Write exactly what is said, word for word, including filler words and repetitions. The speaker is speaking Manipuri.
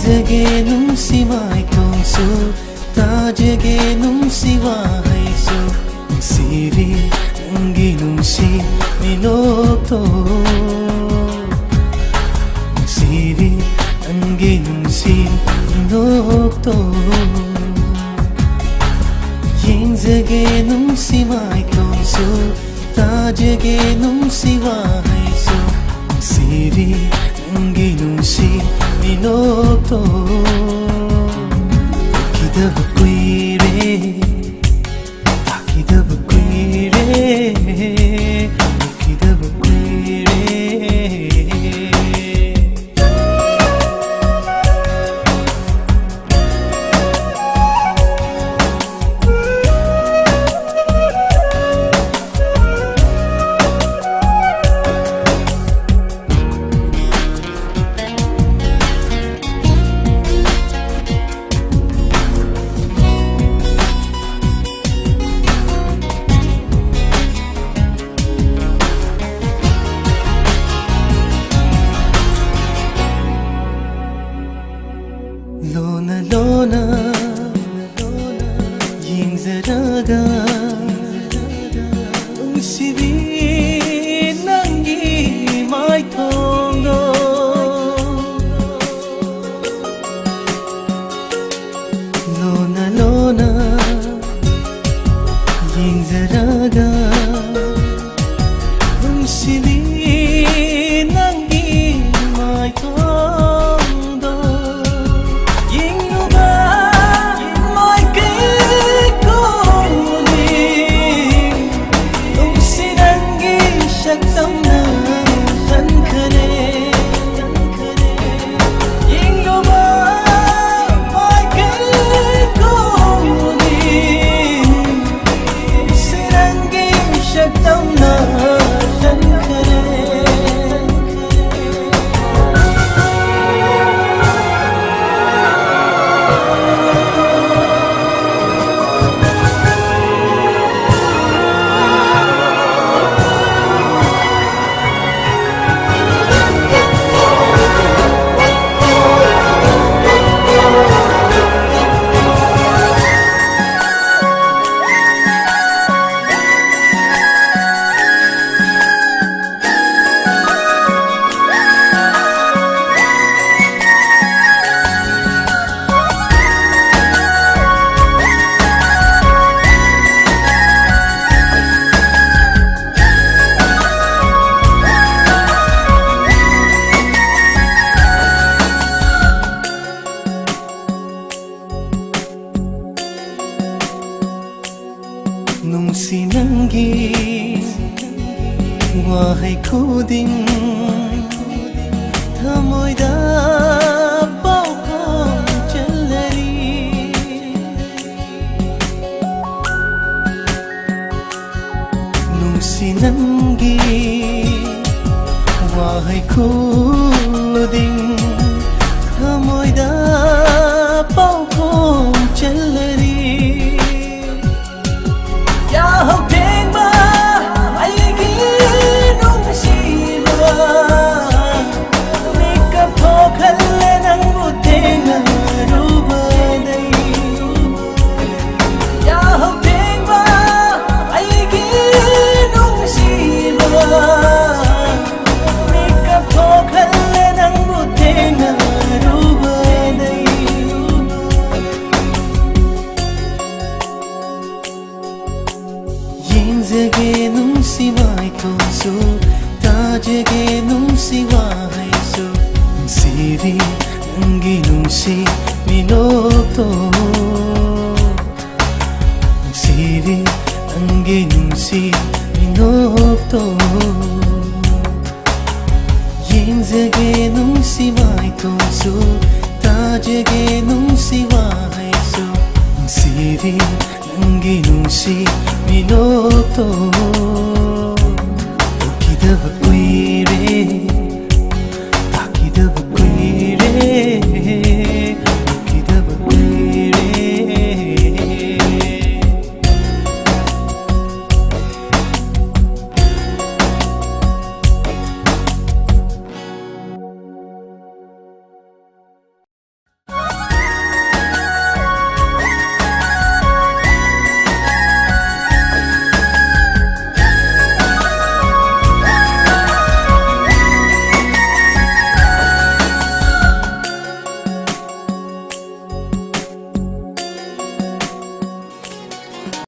ꯇꯥꯖꯒꯦ ꯅꯨꯡꯁꯤ ꯃꯥꯏꯊꯣꯡꯁꯨ, ꯇꯥꯖꯒꯦ ꯅꯨꯡꯁꯤ ꯋꯥꯍꯩꯁꯨ, ꯅꯨꯡꯁꯤꯕꯤ ꯅꯪꯒꯤ ꯅꯨꯡꯁꯤ ꯃꯤꯅꯣꯛꯇꯣ, ꯅꯨꯡꯁꯤꯕꯤ ꯅꯪꯒꯤ ꯅꯨꯡꯁꯤ ꯃꯤꯅꯣꯛꯇꯣ꯫ ꯌꯦꯡꯖꯒꯦ ꯅꯨꯡꯁꯤ ꯃꯥꯏꯊꯣꯡꯁꯨ, ꯇꯥꯖꯒꯦ ꯅꯨꯡꯁꯤ ꯋꯥꯍꯩꯁꯨ, ꯅꯨꯡꯁꯤꯕꯤ ꯅꯪꯒꯤ ꯅꯨꯡꯁꯤ ꯃꯤꯅꯣꯛꯇꯣ꯫ ꯎꯈꯤꯗꯕ ꯀꯨꯏꯔꯦ, ꯇꯥꯈꯤꯗꯕ ꯀꯨꯏꯔꯦ, ꯎꯈꯤꯗꯕ ꯀꯨꯏꯔꯦ꯫ ꯂꯣꯟꯅ ꯂꯣꯟꯅ ꯌꯦꯡꯖꯔꯒ, ꯅꯨꯡꯁꯤꯕꯤ ꯅꯪꯒꯤ ꯃꯥꯏꯊꯣꯡꯗꯣ꯫ ꯂꯣꯟꯅ ꯂꯣꯟꯅ ꯌꯦꯡꯖꯔꯒ, ꯅꯨꯡꯁꯤꯕꯤ ꯅꯪꯒꯤ ꯃꯥꯏꯊꯣꯡꯗꯣ꯫ ꯌꯦꯡꯂꯨꯕ ꯃꯥꯏꯀꯩ ꯈꯨꯗꯤꯡ ꯅꯪꯒꯤ ꯋꯥꯍꯩ ꯈꯨꯗꯤꯡ ꯊꯃꯣꯏꯗ ꯄꯥꯎꯈꯣꯡ ꯆꯜꯂꯔꯤ꯫ ꯅꯨꯡꯁꯤ ꯅꯪꯒꯤ ꯋꯥꯍꯩ ꯈꯨꯗꯤꯡ ꯊꯃꯣꯏꯗ ꯄꯥꯎꯈꯣꯡ ꯆꯜꯂꯔꯤ꯫ ꯌꯥꯍꯧ ꯊꯦꯡꯕ ꯑꯩꯒꯤ ꯅꯨꯡꯁꯤꯕ, ꯃꯤꯀꯞ ꯊꯣꯛꯍꯜꯂꯦ ꯅꯪꯕꯨ ꯊꯦꯡꯅꯔꯨꯕꯗꯩ꯫ ꯌꯥꯍꯧ ꯊꯦꯡꯕ ꯑꯩꯒꯤ ꯅꯨꯡꯁꯤꯕ, ꯃꯤꯀꯞ ꯊꯣꯛꯍꯜꯂꯦ ꯅꯪꯕꯨ ꯊꯦꯡꯅꯔꯨꯕꯗꯩ꯫ ꯌꯦꯡꯖꯒꯦ ꯅꯨꯡꯁꯤ ꯃꯥꯏꯊꯣꯡꯁꯨ, ꯇꯥꯖꯒꯦ ꯅꯨꯡꯁꯤ ꯋꯥꯍꯩꯁꯨ, ꯅꯨꯡꯁꯤꯕꯤ ꯅꯪꯒꯤ ꯅꯨꯡꯁꯤ ꯃꯤꯅꯣꯛꯇꯣ, ꯅꯨꯡꯁꯤꯕꯤ ꯅꯪꯒꯤ ꯅꯨꯡꯁꯤ ꯃꯤꯅꯣꯛꯇꯣ꯫ ꯌꯦꯡꯖꯒꯦ ꯅꯨꯡꯁꯤ ꯃꯥꯏꯊꯣꯡꯁꯨ, ꯇꯥꯖꯒꯦ ꯅꯨꯡꯁꯤ ꯋꯥꯍꯩꯁꯨ, ꯅꯨꯡꯁꯤꯕꯤ ꯅꯪꯒꯤ ꯅꯨꯡꯁꯤ ꯃꯤꯅꯣꯛꯇꯣ꯫